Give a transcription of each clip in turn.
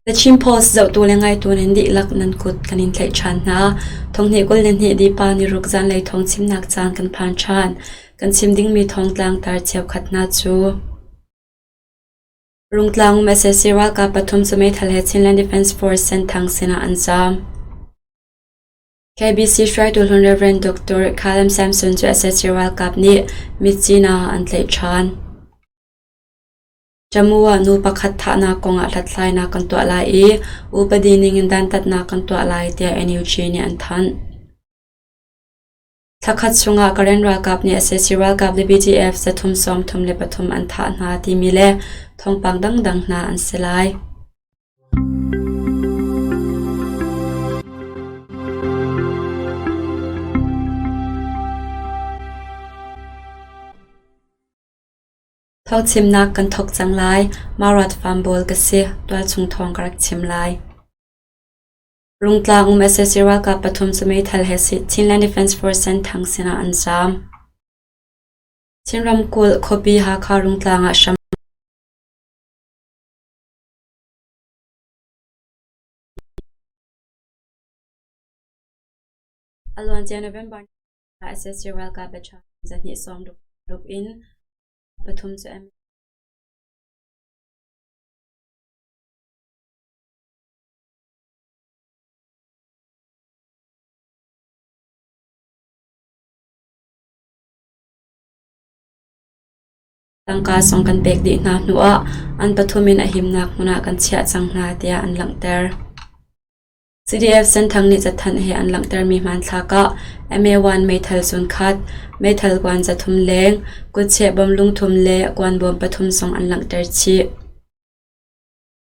The Chin Post zohtu le ngaitu nan dihlak nan kut kan in tlaih ṭhan hna. Thonghnih 22 dipa niruk zanlei thawng chimnak caan kan phan ṭhan. Kan chim dingmi thawngtlang tar cheukhat hna cu Rungtlang um sac ralkap pathum cu meithal he Chinland Defence Force Senthang sinah an zaam. KBC hruaitu hlun Rev. Dr. Khalem Samson cu sac ralkap nih Myitkyina ah an tlaih ṭhan. Tamu ah nu pakhat thahnak kongah hlathlainak kan tuah lai i upadi ningin dantatnak kan tuah lai tiah NUG nih an thanh. Thlakhat chungah Karen ralkap nih sac ralkap le BDF 333 an thah hna timi le thawngpang dangdang hna an si lai. Thawngchimnak kan thawk cang lai. Maurat Farm ka si. Tualchung thawng ka rak chim lai. Rungtlang um sac ralkap pathum cu meithal he Chinland Defence Force Senthang sinah an zaam. Chin ramkulh khuapi Hakha Rungtlang ah hram A luancia November ah sac ralkap battalion 260 in pathum cu Tangka zong kan pek dih hna hnuah an pathum in a himnak hmun ah kan chiah cang hna tiah an langhter. CDF Senthang nih cathanh he an langhtermi hmanthlak ah MA1 meithal zunkhat, meithal kuan 300 leng, kutcheh bom lungthum le kuanbawm pathum zong an langhter chih.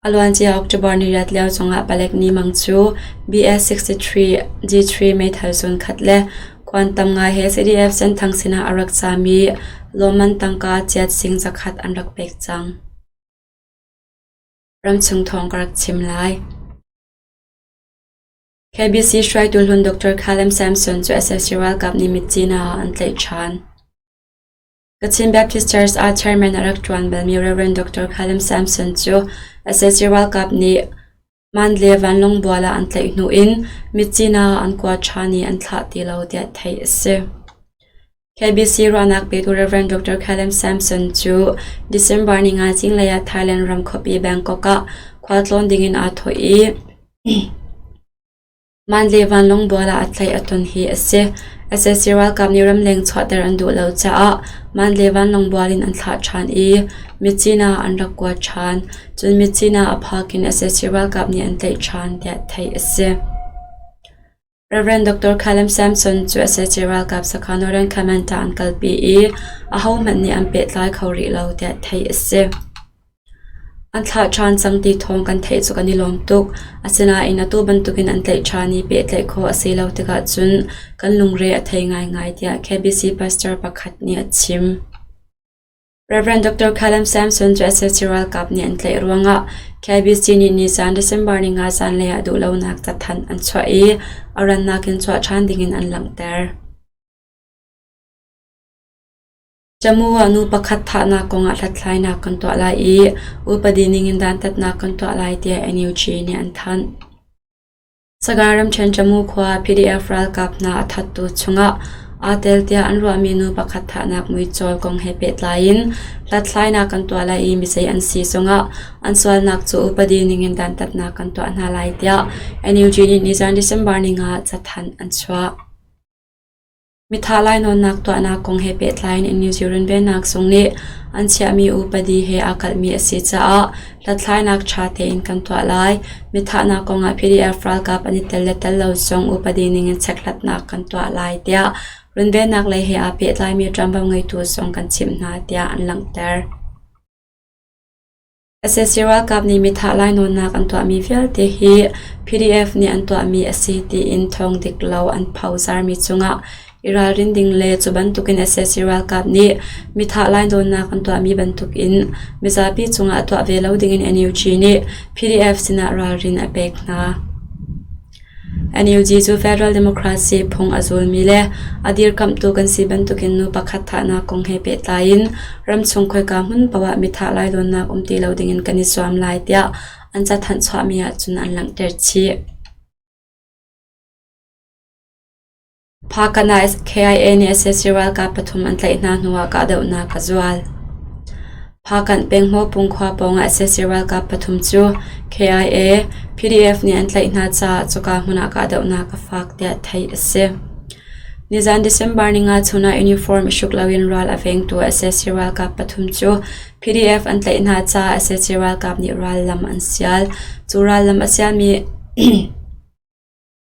A luancia October niriat lio zongah palek nimang cu BS-63 G3 meithal zunkhat le kuan tam ngai he CDF Senthang sinah a rak cami lawmman tangka chiat sing zakhat an rak pek cang. Ramchung thawng ka rak chim lai. KBC hruaitu hlun Dr. Khalem Samson cu sac ralkap nih Myitkyina ah an tlaih ṭhan. Kachin Baptist Church ah chairman a rak ṭuan balmi Rev. Dr. Khalem Samson cu sac ralkap nih Mandalay vanlawng bual ah an tlaih hnu in Myitkyina ah an kuat ṭhan i an thlah ti lo tiah theih a si. KBC ruahnak petu Rev. Dr. Khalem Samson cu December ninga zinglei ah Thailand ram khuapi Bangkok ah khualtlawn dingin aa thawh i Mandalay vanlawng bual ah a tlaih a ton hi a si. Sac ralkap nih ramleng chuahter an duh lo caah Mandalay vanlawng bual in an thlah ṭhan i Myitkyina ah an rak kuat ṭhan. Cun Myitkyina a phak in sac ralkap nih an tlaih ṭhan tiah theih a si. Rev. Dr. Khalem Samson cu sac ralkap sakhan Northern Command ah an kalpi i ahohmanh nih an pehtlai kho rih lo tiah theih a si. An thlah ṭhan cang ti thawng kan theih cu kan i lawm tuk. Asinain atu bantukin an tlaih ṭhan i pehtlaih khawh a si lo tikah cun kan lungre a thei ngaingai tiah KBC pastor pakhat nih a chim. Rev. Dr. Khalem Samson cu sac ralkap nih an tlaih ruangah KBC nih nizan December ninga zanlei ah duhlonak cathanh an chuah i a rannak in chuah ṭhan dingin an langhter. Tamu ah nu pakhat thahnak kongah hlathlainak kan tuah lai i upadi ningin dantatnak kan tuah lai tiah NUG nih an thanh. Sagaing ramṭhen Tamu khua PDF ralkap hna a thattu chungah aa tel tiah an ruahmi nu pakhat thahnak muicawl kong he pehtlai in hlathlainak kan tuah lai i mizei an si zongah an sualnak cu upadi ningin dantatnak kan tuah hna lai tiah NUG nih nizan December ninga cathanh an chuah. Mithah lainawnnak tuahnak kong he pehtlai in New Zealand Vennak zung nih an chiahmi upadi he aa kalhmi a si caah hlathlainak ṭha tein kan tuah lai. Mithahnak kongah PDF ralkap an i tel le tel lo zong upadi ningin chekhlatnak kan tuah lai tiah runvennak lei he aa pehtlaimi ṭuanvo ngeitu zong kan chimh hna tiah an langhter. Sac ralkap nih mithah lainawnnak an tuahmi vialte hi PDF nih an tuahmi a si tiin thawng dik lo an phozarmi cungah i ralrin ding le cu bantukin sac ralkap nih mithah lainawnnak an tuahmi bantukin mizapi cungah tuah ve lo dingin NUG nih PDF sinah ralrin a pek hna. NUG cu Federal Democracy phung a zulmi le a dirkamhtu kan si bantukin nu pakhat thahnak kong he pehtlai in ramchung khoika hmun paoh ah mithah lainawnnak um ti lo dingin kan i zuam lai tiah an cathanh chuahmi ahcun an langhter chih. Phakanh ah KIA nih sac ralkap pathum an tlaih hna hnuah kahdohnak a zual. Phakanh peng Hmawpung khua pawngah sac ralkap pathum cu KIA, PDF nih an tlaih hna caah cuka hmun ah kahdohnak a fak tiah theih a si. Nizan December ninga chun ah uniform i hruk loin ral a vengtu sac ralkap pathum cu PDF an tlaih hna caah sac ralkap nih ral lam an sial. Cu ral lam a sialmi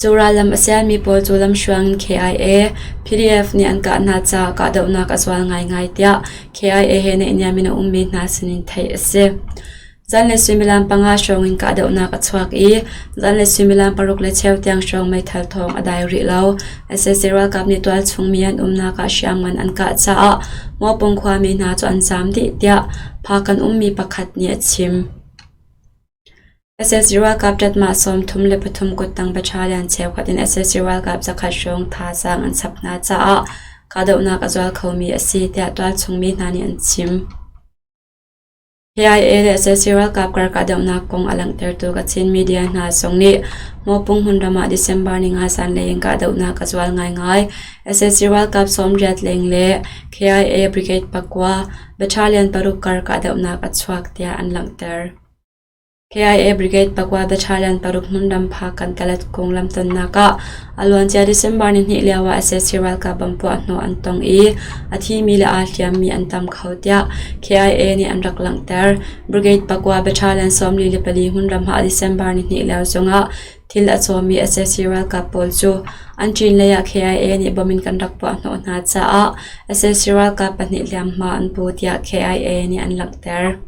Cu rallam a sialmi pawl cu lamhruang in KIA, PDF nih an kah hna caah kahdohnak a zual ngaingai tiah KIA he naihniam in a ummi hna sinin theih a si. Zanlei suimilam panga hrawng in kahdohnak a chuak i zanlei suimilam paruk le cheu tiang hrawng meithal thawng a dai rih lo. Sac ralkap nih tualchung mi an umnak ah hriamngan an kah caah Mawpung khuami hna cu an zaam dih tiah Phakan ummi pakhat nih a chim. Sac ralkap ṭatmah 33 kuttang battalion cheukhat in sac ralkap zakhat hrawng thazaang an chap hna caah kahdohnak a zual khomi a si tiah tualchung mi hna nih an chim. KIA le sac ralkap kar kahdohnak kong a langhtertu Kachin media hna zong nih Mawpung hmunram ah December ninga zanlei in kahdohnak a zual ngaingai. Sac ralkap 80 leng le KIA Brigade pakua, battalion paruk kar kahdohnak a chuak tiah an langhter. KIA Brigade pakua battalion paruk hmunram phak kan talat kung lamtonnak ah a luancia December nihnih lio ah sac ralkap bom puahhnawh an tong i a thimi le aa hliammi an tam kho tiah KIA nih an rak langhter. Brigade pakua battalion 44 hmunram ah December nihnih lio zongah thil a cawmi sac ralkap pawl cu an ṭin lei ah KIA nih bom in kan rak puahhnawh hna caah sac ralkap pahnih hliamhma an pu tiah KIA nih an langhter.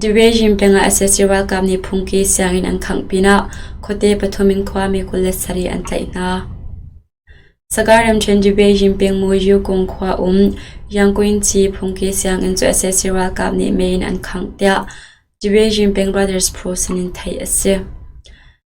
Debejing peng ah sac ralkap nih phungki sianginn an khangh pinah khuate pathum in khuami 27 an tlaih hna. Sagaing ramṭhen Debejing peng Muyu kung khua um Yangkuinci phungki sianginn cu sac ralkap nih mei in an khangh tiah Debejing peng Brothers phu sinin theih a si.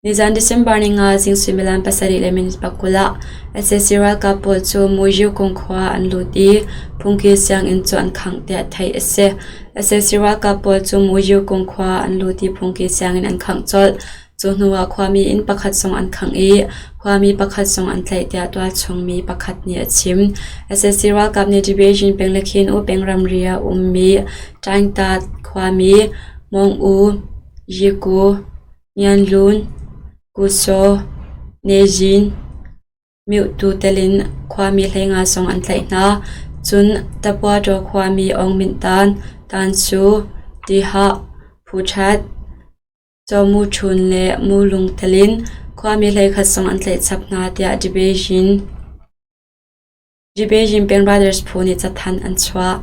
Nizan December ninga zing suimilam pasarih le minute pakul ah sac ralkap pawl cu Muyu kung khua an lut i phungki sianginn cu an khangh tiah theih a si. Sac ralkap pawl cu Muyu kung khua an lut i phungki sianginn an khangh colh. Cu hnuah khuami inn pakhat zong an khangh i khuami pakhat zong an tlaih tiah tualchung mi pakhat nih a chim. Sac ralkap nih Debejin peng le Khin U peng ramri ah ummi Taingtat khuami Mong U, Yiku, Ngianlun, Kusaw, Nejin, Myohtu telin khuami hleinga zong an tlaih hna. Cun Tapuataw khuami Aung Myint Tan, Tansu, Tihah, Phuṭhat, Cawmuṭhun le Mulung telin khuami hleikhat zong an tlaih chap hna tiah Debejin Peng Brothers phu nih cathanh an chuah.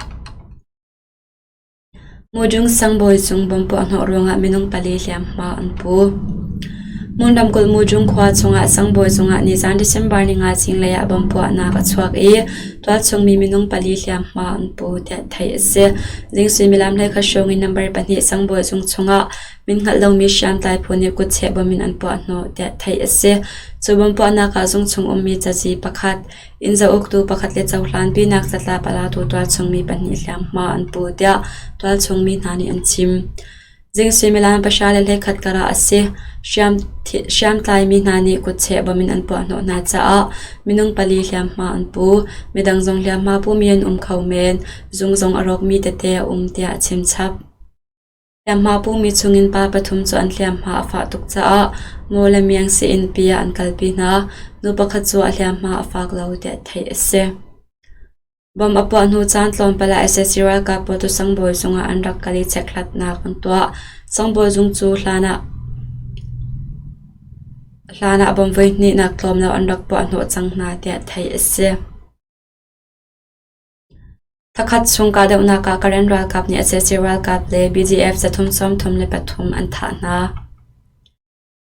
Mujung sangbawi cung bomb puahhnawh ruangah minung pali hliamhma an pu. Hmun ramkulh Mujung khua chungah sangbawi cungah nizan December ninga zinglei ah bomb puahnak a chuak i tualchung mi minung pali hliamhma an pu tiah theih a si. Zing suimilam hlei khat hrawng in number pahnih sangbawi zung chungah min hngalh lomi hriamtlai phu nih kutcheh bomb in an puahhnawh tiah theih a si. Cu bomb puahnak ah zung chung ummi cazi pakhat Inn zauktu pakhat le cohlanpinak catlap a latu tualchung mi pahnih hliamhma an pu tiah tualchung mi hna nih an chim. Zing suimilam pahra le hleikhat karah a si. Hriamtlaimi hna nih kutcheh bom in an puahhnawh hna caah minung pali hliamhma an pu. Midang zong hliamhma pumi an um kho men. Zung zong a rawkmi tete a um tiah a chim chap. Hliamhma pumi chungin pa pathum cu an hliamhma a fah tuk caah maw le miang sii-innpi ah an kalpi hna. Nu pakhat cu a hliamhma a fak lo tiah theih a si. Bomb a puah hnu caan tlawmpal ah sac ralkap pawl cu sangbawi zung ah an rak kal i chekhlatnak an tuah. Sangbawi zung cu hlan ah bomb voihnihnak tlawm lo an rak puah hnawh cang hna tiah theih a si. Thakhat chung kahdohnak ah Karen ralkap nih sac ralkap le BGF 333 an thah hna.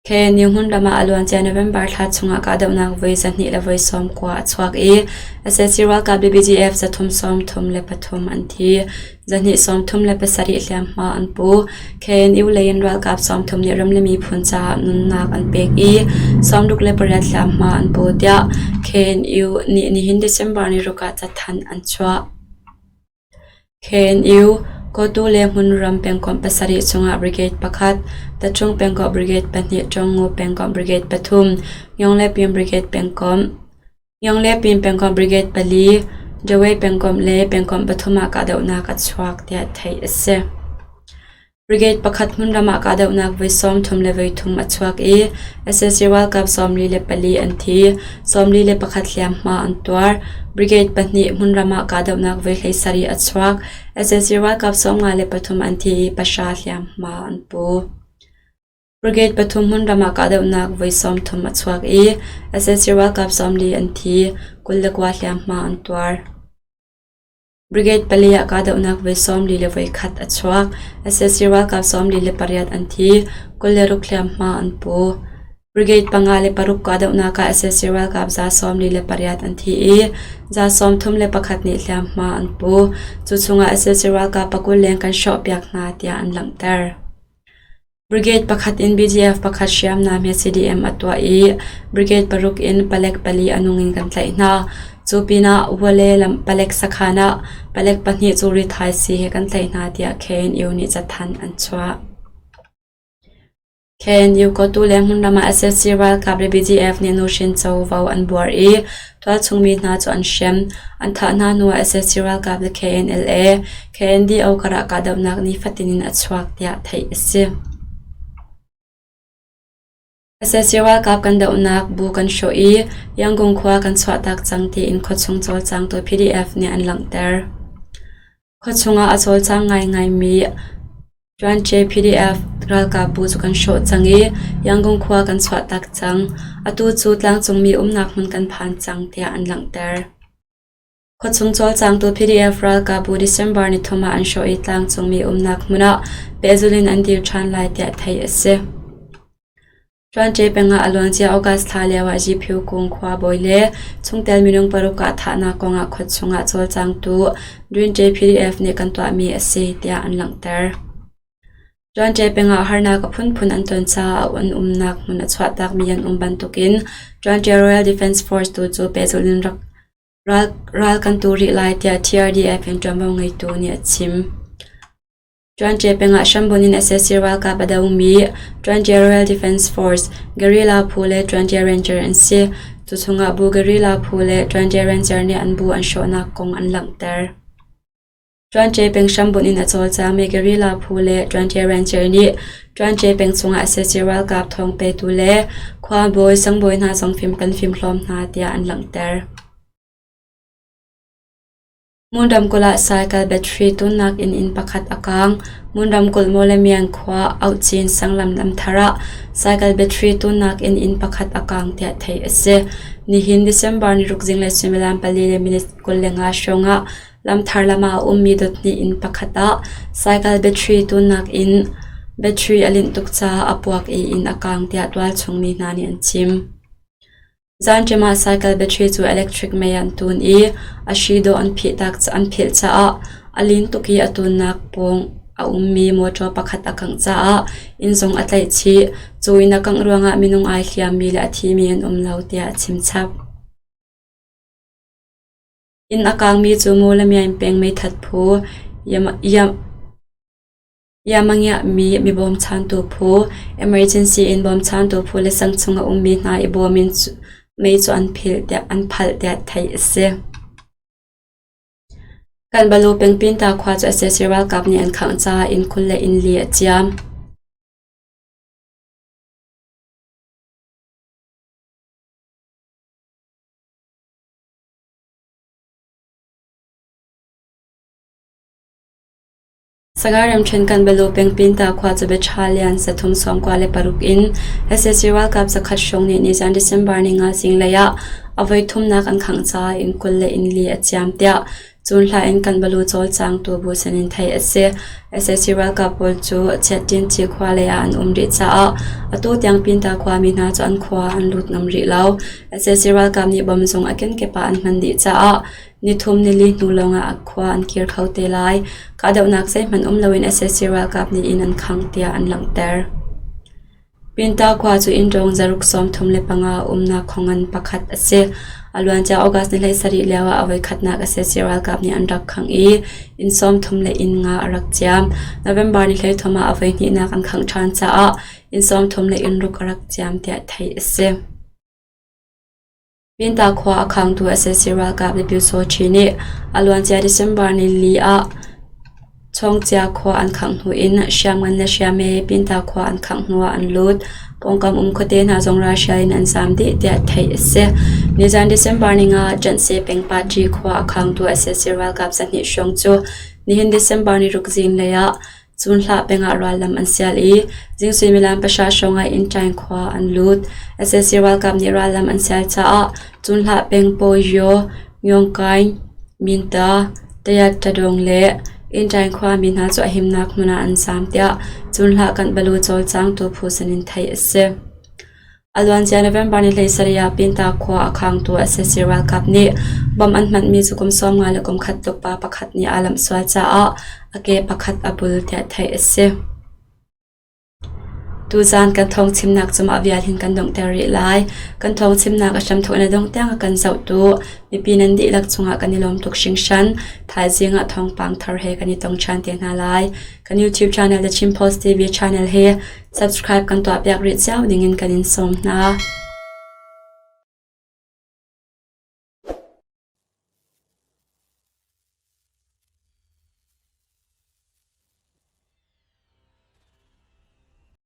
KNU hmunram ah a luancia November thla chungah kahdohnak voi 2 le voi 90 a chuak i sac ralkap le BGF 333 an thi. 237 hliamhma an pu. KNU lei in ralkap 30 nih ram le miphun caah nunnak an pek i 68 hliamhma an pu tiah KNU nih nihin December ni ruk ah cathanh an chuah. KNU. Kawtu le Hmunram pengkomh pasarih chungah brigade pakhat, Tachung pengkomh brigade pahnih, Ṭawngngu pengkomh brigade pathum, Ngyonglepin brigade pengkomh, Ngyonglepin pengkomh brigade pali, Dawei pengkomh le pengkomh pathum ah kahdohnak a chuak tiah theih a si. Brigade pakhat hmunram ah kahdohnak voi 33 a chuak i sac ralkap 44 an thi, 41 hliamhma an tuar. Brigade pahnih hmunram ah kahdohnak voi 17 a chuak, sac ralkap 53 an thi i pahra hliamhma an pu. Brigade pathum hmunram ah kahdohnak voi 30 a chuak i sac ralkap 40 an thi, 29 hliamhma an tuar. Brigade pali ah kahdohnak voi 41 a chuak. Sac ralkap 48 an thi, 26 hliamhma an pu. Brigade panga le paruk kahdohnak ah sac ralkap 148 an thi i 131 nih hliamhma an pu. Cu chungah sac ralkap pakul leng kan hrawhpiak hna tiah an langhter. Brigade pakhat in BGF pakhat hriamnam he CDM a tuah i brigade paruk in palek pali a nung in kan tlaih hna. Cu pinah Wale lam palek sakhan ah palek pahnih cu rithai sii he kan tlaih hna tiah KNU nih cathanh an chuah. KNU kotu le hmunram ah sac ralkap le BGF nih nuhrin covo an buar i tualchung mi hna cu an hrem. An thah hna hnu ah sac ralkap le KNLA, KNDO karah kahdohnak nifatin in a chuak tiah theih a si. Sac ralkap kan dohnak bu kan hrawh i Yangon khua kan chuahtak cang tiin khuachung cawlcangtu PDF nih an langhter. Khuachung ah a cawlcang ngaingaimi Ṭuanṭe PDF ralkap bu cu kan hrawh cang i Yangon khua kan chuahtak cang. Atu cu tlangcungmi umnak hmun kan phan cang tiah an langhter. Khuachung cawlcangtu PDF ralkap bu December nithum ah an hrawh i tlangcungmi umnak hmun ah pehzulh in an dir ṭhan lai tiah theih a si. Ṭuanṭe peng ah a luancia August thla lioah Gphu Kung khuabawi le chungtel minung paruk ah thahnak kongah khuachung ah cawlcangtu Ṭuanṭe PDF nih kan tuahmi a si tiah an langhter. Ṭuanṭe peng ah harnak a phunphun an ton caah an umnak hmun a chuahtakmi an um bantukin Ṭuanṭe Royal Defence Force tu cu pehzulh in rak ral kan tu rih lai tiah TRDF in ṭuanvo ngeitu nih a chim. Ṭuanṭe peng ah hrambunh in sac ralkap a domi Ṭuanṭe Royal Defence Force, Guerrilla phu le Ṭuanṭe Ranger an si. Cu chungah bu Guerrilla phu le Ṭuanṭe Ranger nih an bu an hrawhnak kong an langhter. Ṭuanṭe peng hrambunh in a cawlcangmi Guerrilla phu le Ṭuanṭe Ranger nih Ṭuanṭe peng chungah sac ralkap thawng petu le khuabawi sangbawi hna zong fim kan fimhlawm hna tiah an langhter. Hmun ramkulh ah cycle battery tunnak in inn pakhat a kaang. Hmun ramkulh Mawlamyine khua Auhcin sanglam lamthar ah cycle battery tunnak in inn pakhat a kaang tiah theih a si. Nihin December niruk zinglei suimilam pali le minute 25 hrawng ah lamthar lam ah a ummi dot hnih inn pakhat ah cycle battery tunnak in battery a linh tuk caah a puak i inn a kaang tiah tualchung mi hna nih an chim. Zanṭim ah cycle battery cu electric mei an tun i a hri dawh an philh caah a lin tuk i a tunnak pawng a ummi mawṭaw pakhat a kangh caah inn zong a tlaih chih. Cu inn a kangh ruangah minung ai hliammi le a thimi an um lo tiah a chim chap. Inn a kaangmi cu Mawlamyine peng meithat phu Yamangiahmi mi bawmchantu phu, emergency in bawmchantu phu le sang chung a ummi hna i bawm in mei cu an phalh tiah theih a si. Kanbalu peng Pinta khua cu sac ralkap nih an khangh caah inn 20 le inn li a ciam. Sagaing ramṭhen Kanbalu peng Pinta khua cu Biaṭha Lian sathum 96 in sac ralkap zakhat hrawng nih nizan December ninga zinglei ah a voithumnak an khangh caah inn 20 le inn li a ciam tiah cunhla in Kanbalu cawlcangtu bu sinin theih a si. Sac ralkap pawl cu Chiatṭinci khua lei ah an um rih caah atu tiang Pinta khuami hna cu an khua an lut ngam rih lo. Sac ralkap nih bom zong a kenkip ah an hman dih caah Nithum nili hnu lawngah a khua an kir kho te lai. Kahdohnak zeihmanh um loin sac ralkap nih inn an khangh tiah an langhter. Pinta khua cu innṭawng zaruk 35 umnak khuangan pakhat a si. A luancia August ni 17 lio ah a voikhatnak sac ralkap nih an rak khangh i inn 30 le inn nga a rak ciam. November ni 13 ah a voihnihnak an khangh ṭhan caah inn 30 le inn ruk a rak ciam tiah theih a si. Pinta khua a khangtu sac ralkap le Pyusawṭhi nih a luancia December nili ah Chawngcia khua an khangh hnu in hriamngan le hriame Pinta khua an khangh hnu ah an lut. Pawngkam um khuate hna zong ralhrial in an zaam dih tiah theih a si. Nizan December ninga ah Ṭanhse peng Paṭi khua a khangtu sac ralkap 200 hrawng cu nihin December ni ruk zinglei ah Cunhlah peng ah rallam an sial i zing suimilam pahra hrawng ah Innṭaing khua an lut. Sac ralkap nih rallam an sial caah Cunhlah peng Paw-Yaw, Myongkaing, Minta, Tayat-Tadong le Innṭaing khuami hna cu a himnak hmun ah an zaam tiah Cunhlah Kanhbalu cawlcangtu phu sinin theih a si. A luancia November ni 17 ah Pinta khua a khangtu sac ralkap nih bomb an hmanhmi cu kum 50 le kum khat tluk pa pakhat nih aa lamh sual caah a ke pakhat a bul tiah theih a si. Tuzaan kan thawngchimnak cu mah vial hin kan donghter rih lai. Kan thawngchimnak a hramthawk in a dongh tiang a kan zohtu mipi nan dihlak cungah kan i lawm tuk hringhran. Thaizing ah thawngpang thar he kan i tong ṭhan te hna lai. Kan YouTube channel The Chin Post TV channel hi Subscribe kan tuahpiak rih cio dingin kan in sawm hna.